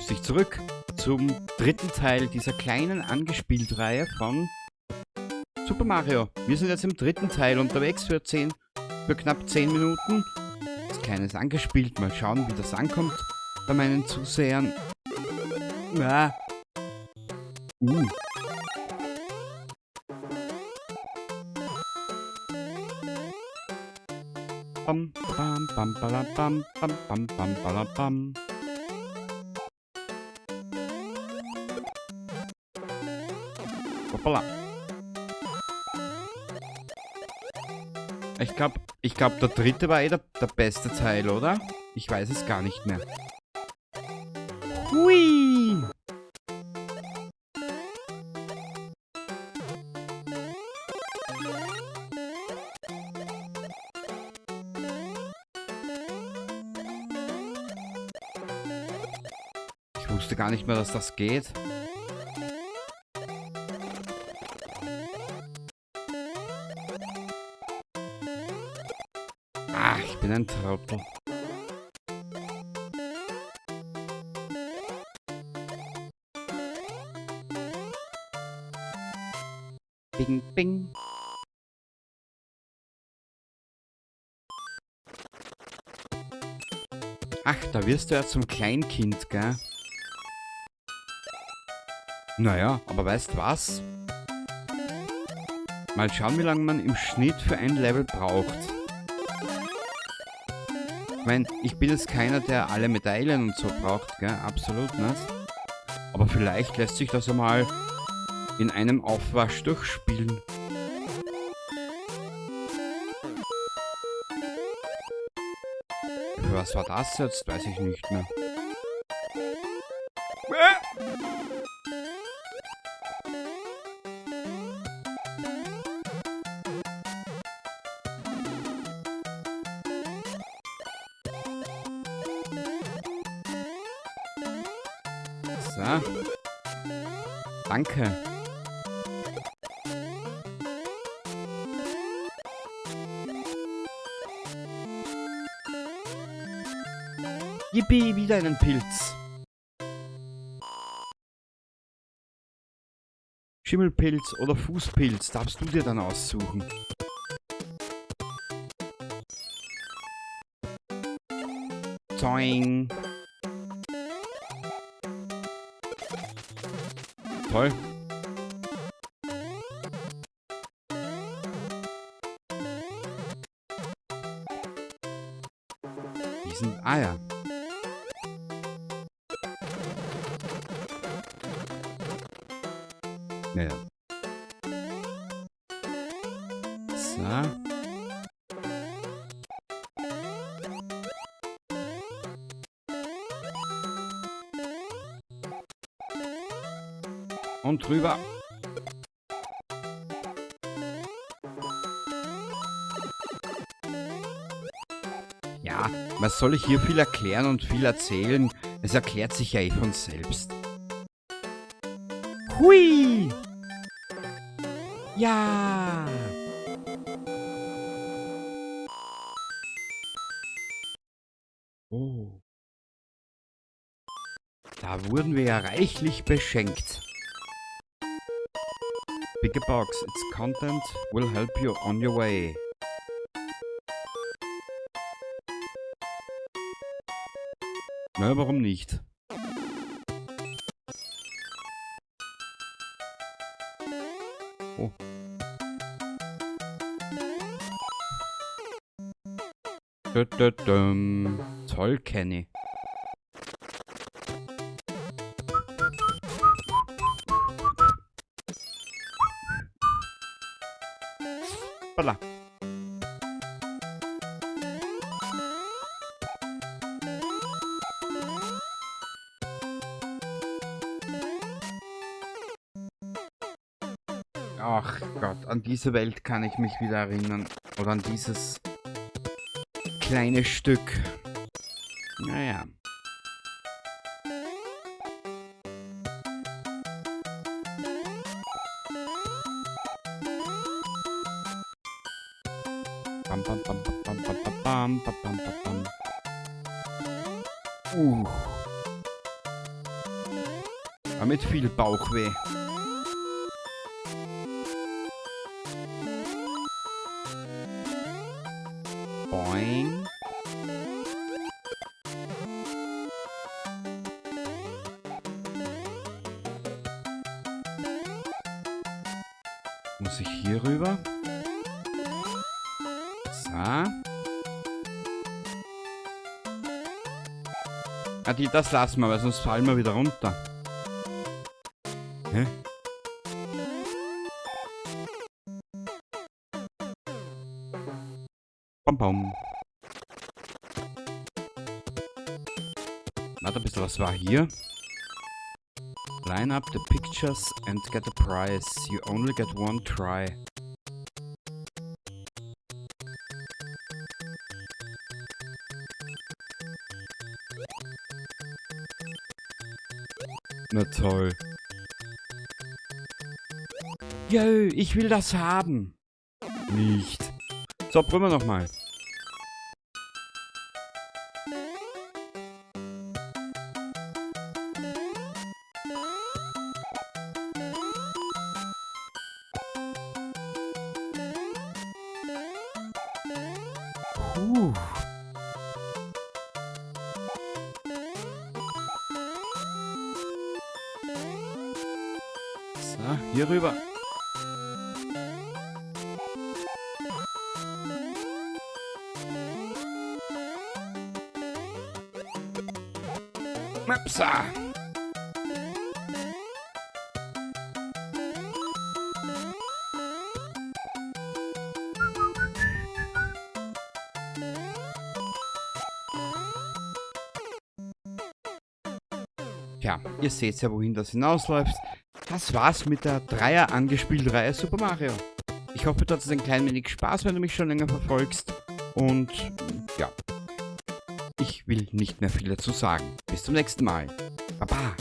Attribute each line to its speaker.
Speaker 1: Begrüße dich zurück zum dritten Teil dieser kleinen Angespielt-Reihe von Super Mario. Wir sind jetzt im dritten Teil unterwegs für knapp 10 Minuten. Das kleines Angespielt, mal schauen, wie das ankommt bei meinen Zusehern. Ah. Bam, bam, bam, bam, bam, bam, bam, bam, bam, bam. Hoppala. Ich glaub, der dritte war eh der beste Teil, oder? Ich weiß es gar nicht mehr. Hui! Ich wusste gar nicht mehr, dass das geht. Ach, ich bin ein Trottel. Bing, bing. Ach, da wirst du ja zum Kleinkind, gell? Naja, aber weißt was? Mal schauen, wie lange man im Schnitt für ein Level braucht. Ich mein, ich bin jetzt keiner, der alle Medaillen und so braucht, gell? Absolut nicht. Aber vielleicht lässt sich das einmal in einem Aufwasch durchspielen. Für was war das jetzt? Weiß ich nicht mehr. So. Danke. Yippie, wieder einen Pilz. Schimmelpilz oder Fußpilz darfst du dir dann aussuchen. Zoing. Toll. Die sind... Ah ja. Naja. So. Und drüber. Ja, was soll ich hier viel erklären und viel erzählen? Es erklärt sich ja eh von selbst. Hui! Ja! Oh. Da wurden wir ja reichlich beschenkt. Pick a box, its content will help you on your way. Na, warum nicht? Oh. Dö, dö, düm. Toll, Kenny. Hoppala. Ach Gott, an diese Welt kann ich mich wieder erinnern. Oder an dieses kleine Stück. Naja. Bam, bam, bam, bam, bam, bam, bam, bam, bam, bam, bam. Aber mit viel Bauchweh. Boing. Muss ich hier rüber? So. Ah, das lassen wir, weil sonst fallen wir wieder runter. Hä? Bam, bam. Warte ein bisschen, was war hier? Line up the pictures and get a prize. You only get one try. Na toll. Jö, ich will das haben. Nicht. So, probieren wir nochmal. Puh. So, hier rüber. Upsa. Tja, ihr seht ja, wohin das hinausläuft. Das war's mit der Dreier-Angespielt-Reihe Super Mario. Ich hoffe, du hattest ein klein wenig Spaß, wenn du mich schon länger verfolgst. Und ja, ich will nicht mehr viel dazu sagen. Bis zum nächsten Mal. Baba.